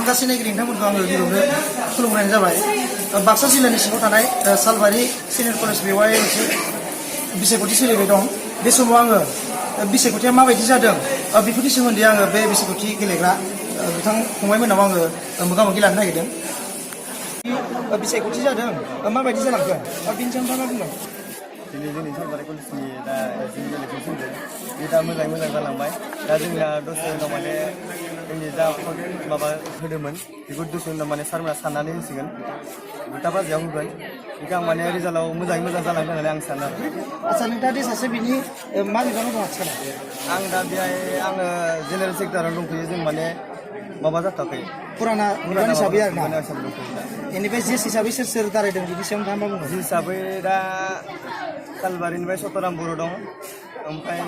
गासै नायगिरि नोंथांमोनखौ आङो गिबियावनो खुलुमनाय जाबाय। बाक्सा जिल्लानि सिङाव थानाय सालबारि सिनियर कलेज बेवहाय मोनसे बिसायख'थि सोलिबाय दं। बे समाव आङो बिसायख'थिया माबायदि जादों बेफोरनि सोमोन्दै आङो बे बिसायख'थि गेलेग्रा बिथां फंबायमोननाव आङो मोगा-मोगि लानो नागिरदों। बिसायख'थि जादों माबायदि जालांखो बेनि सायाव नोंथाङा मा बुंगोन? दिनै जोंनि सालबारि कलेजनि दा जोंनि इलेक्सन सोलिदों बे दा मोजां जालांबाय। दा जोंना दसे उनाव माने जोंनि जा माबा होदोंमोन बेखौ दसे उनाव माने सारमोना साननानै होसिगोन 2टा बाजियाव होगोन। बेखौ आं माने रिजाल्टआव मोजाङै जालांगोन होननानै आं सानो आरो। आচ্ছা नोंथाङा दे सासे बिनि मा बिबानाव दं आथिखालाव? आं दा बेहाय आङो जेनेरेल सेक्रेटारियाव दंफैयो। जों माने माबा जाथ'वाखै फुराना बिबान हिसाबै आरो ना? दंफैयो दा। बेनिफ्राय जेस हिसाबै सोर दारायदों बिनि सायाव नोंथाङा मा बुंगोन? जि हिसाबै दा सालबारिनिफ्राय सतराम बर' दं, ओमफ्राय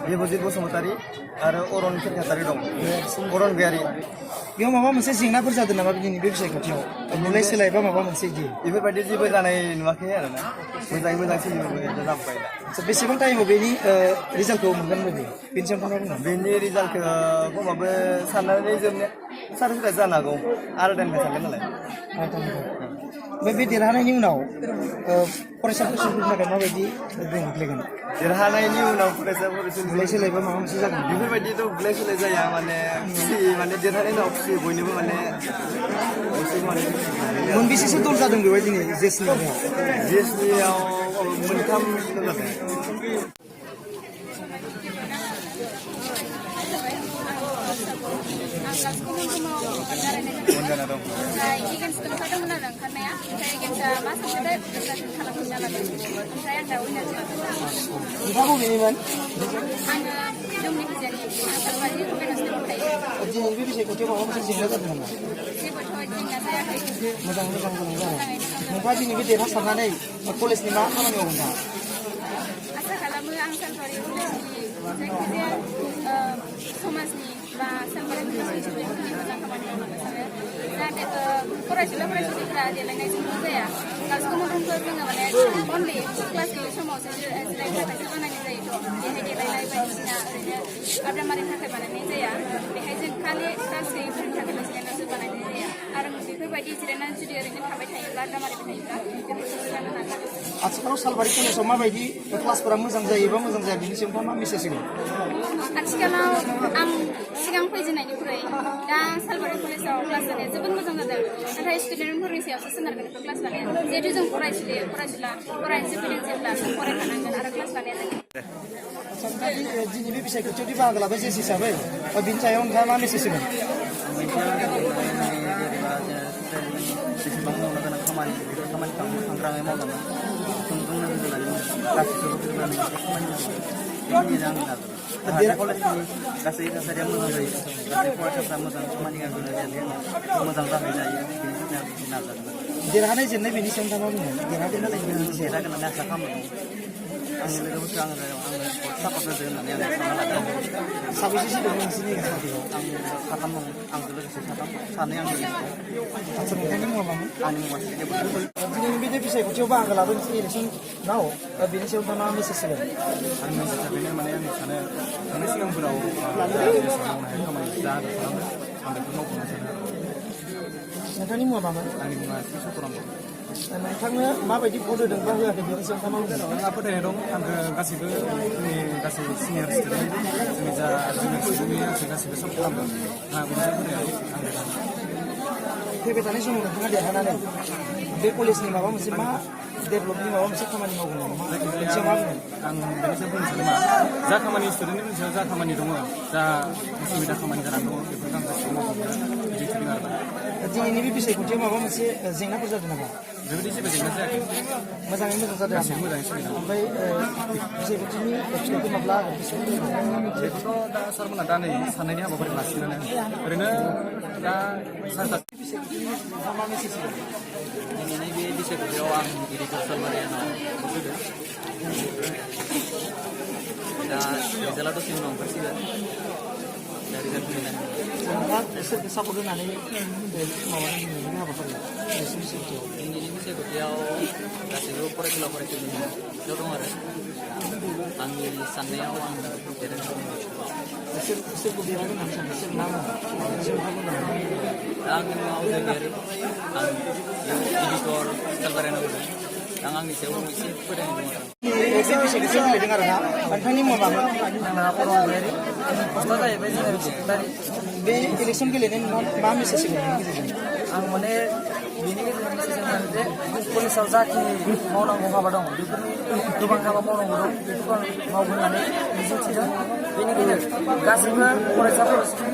देबजित बसुमतारी आरो अरन खेरखातारि दं, अरन गयारी। बेयाव माबा मोनसे जेंनाफोर जादों नामा दिनै बे बिसायख'थियाव? बुलाय सोलाय बा माबा मोनसे इदि? बेफोरबायदि जेबो जानाय नुवाखै आरो ना। मोजां सोलिबोबाय जाबाय दा। बेसेबां टाइमाव बेनि रिजाल्टखौ मोनगोन बायदि? बेनि सायाव नोंथाङा मा बुंगोन? बेनि रिजाल्टखौ गमाबो साननानै जोबनाय सारनिफ्राय जानो हागौ। आरो टाइमनिफ्राय सानगोन नालाय। ओमफ्राय बे देरहानायनि उनाव फरायसाफोरनि थाखाय माबायदि गोहोम खोख्लैगोन? देरहानायनि उनाव फरायसाफोरजों बुलाय सोलाय बा माबा मोनसे जागोन? बेफोरबायदिथ' बुलाय सोलाय जाया। माने खुसि, माने देरहानायनि उनाव खुसि बयनिबो माने मोनबेसेसो दल जादों बेवहाय दिनै जेसनियाव? जेसनियाव 3 दल जादों। नोंथाङा बबेनिमोन? दिनै बे बिसायख'थियाव माबा मोनसे जेंना जादों नामा? मोजां जादों। नोंथाङा दिनै बे देरहासारनानै कलेजनि मा खामानि मावगोन दा? आसा खालामो आं सालबारि कलेजनि जायखिजाया समाजनि बा सालबारि कलेजनि मोजां खामानि मावलांनो सानो। जाहाथे फरायसुलिफोरा देलायनायजोंल' जाया। क्लासखौ जोङो माने अनलि क्लास गैयै समावसो जिरायनो थाखायसो बानायनाय जायोथ'। बेहाय देलायनाय बायदिसिना ओरैनो आब्रामारिनि थाखाय बानायनाय जाया। बेहाय जों खालि क्लास गैयैफोरनि थाखाय जिरायनासो बानायनाय जाया। आरो बेफोरबायदि जिरायनानै जुदि ओरैनो थाबाय थायोब्ला आब्रामारिफोर थायोब्ला बेफोरखौ सुस्रांनो नाजागोन। आथिखालाव सालबारि कलेजाव माबायदि क्लासफोरा मोजां जायो बा मोजां जाया बिनि सायाव नोंथाङा मा मेसेज होगोन? आथिखालाव आं सिगां फैजेननायनिख्रुइ दा सालबारि कलेजाव क्लास लानाया जोबोद मोजां जादों। नाथाय स्टुडेन्टफोरनि सायावसो सोनारगोन बेफोर क्लास लानाया। जिहेतु जों फरायसुला फरायनोसो फैदों जेब्ला जों फरायखानांगोन आरो क्लास लानाया जों। दिनै बे बिसायख'थियाव बाहागो लाबाय जेस हिसाबै बिनि सायाव नोंथाङा मा मेसेज होगोन? जेसेबां मावनो गोनां खामानि बेफोर खामानिखौ आं सांग्राङै मावलांगोन। थोंजों नोजोर होनानै गासैखौबो खामानि बेखिनिनो आं नाजागोन। जाहाथे कलेजनि गासै थासारिया मोजां जायो, गासै फरायसाफ्रा मोजां खामानि मोजां जाहैनो हायो, बेनि थाखाय आं नाजागोन। देरहानाय जेननाय बेनि सायाव नोंथाङा मा बुंगोन? देरहागोन ना देरहागोन होननानै आसा खालामो। आंनि लोगोफोरखौ आंनो सापर्ट होदो होननानै आं सानना लादों। साबेसेसो दङ नोंसोरनि साथियाव? आं 3 दं, आंजों लोगोसे 3 आंनि लोगोसे। आচ্ছা नोंथांनि मुङा मामोन? आंनि मुङा दिनै बे बिसायख'थियाव बाहागो लाबोनोसै इलेक्सनाव बेनि सायाव नोंथाङा मा मेसेज होगोन? आंनि मेसेजआ बेनो, माने आं सानो थांनाय सिगांफोराव मावनो हायै खामानि जा खालामो आं बेखौ मावफुंनो सानो आरो। नोंथांनि मुङा मामोन? आंनि मुङा सतराम बर'। नोंथांनो माबायदि भट होदों बा होआखै बेनि सायाव नोंथाङा मा बुंगोन? आंहा फोथायनाय दं। आंखौ गासैबो जोंनि गासै सिनियर स्टुडेन्ट, जोंनि जा जुनियर स्टुडेन्टनि आंखौ गासैबो सापर्ट खालामदों। आंहा बेनिसायाव फोथायनाय दं। फैबाय थानाय समाव नोंथाङा देरहानानै बे कलेजनि माबा मोनसे मा डेभेलपनि माबा मोनसे खामानि मावगोन नामा? बेनि सायाव मा बुंगोन? आं बेनि सायाव बुंनो सानो मा जा खामानि स्टुडेन्टनि सायाव जा खामानि दङ, जा उसुबिदा खामानि जानानै दङ बेफोरखौ आं गासैबो मावफुंनो दिन्थिदों आरो। दिनैनि बे बिसायख'थियाव माबा मोनसे जेंनाफोर जादों नामा? बेबायदि जेबो जेंना जायाखै। मोजाङै मोजां जादों। गासैबो मोजाङै सोलिदों। ओमफ्राय बिसायख'थिनि फिथाइखौ माब्ला बेखौथ' दा सारमोनहा दा नै साननायनि हाबाफारि लासिगोन। ओरैनो दा दिनैनि बे बिसायख'थियाव आं इरिगेसन सालबारियानाव होदों। दा रिजाल्टआ दसे उनाव ओंखारसिगोन। दा रिजाल्ट फैनानै सोरखौ सापर्ट होनानै माबानानै हाबाफारिया दिनैनि बिसायख'थियाव गासैबो फरायसुलिनि दं आरो आंनि साननायाव आं देरहागोन। सोरखौ देरहागोन होननानै सानो सोर नाम सोर हागोन होननानै आंनि मुङाव जोंनि आं एडिटर सालबारियानो बुंदों आं आंनि सायाव एसे फोथायनाय दं आरो बे बिसायख'थियाव गेलेदों आरो ना नोंथांनि मुङा मामोन आंना बर' हारियारि पस्टआ जाहैबाय जेनेरेल सेक्रेटारि बे इलेक्सन गेलेनायनि मा मेसेज होनायनि गेजेरजों आं माने बेनि गेजेरजों मेसेज होनो जे पुलिसाव जाखिनि मावनांगौ हाबा दं बेफोरनि गोबां हाबा मावनांगौ दं बेफोरखौ आं मावगोन होननानै मिजिंथिदों बेनि गेजेरजों गासैबो फरायसा फरायसुलि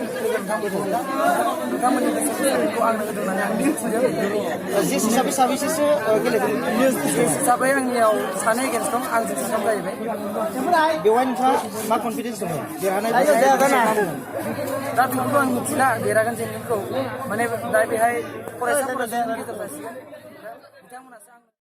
नोंथांमोननि गोसोखौ आंनो होदों होननानै आं मिजिंथिदों जे हिसाबै साबैसेसो गेलेदों हिसाबै आंनियाव सानै एगेन्स्ट दं आंजों साथाम जाहैबाय बेवहाय नोंथाङा मा कनफिडेन्स दङ देरहानाय दा बेखौथ' आं मिथिला देरहागोन जेनगोनखौ माने दा बेहाय फरायसा फरायसुलिनि गेजेराव जासिगोन बिथांमोनासो आं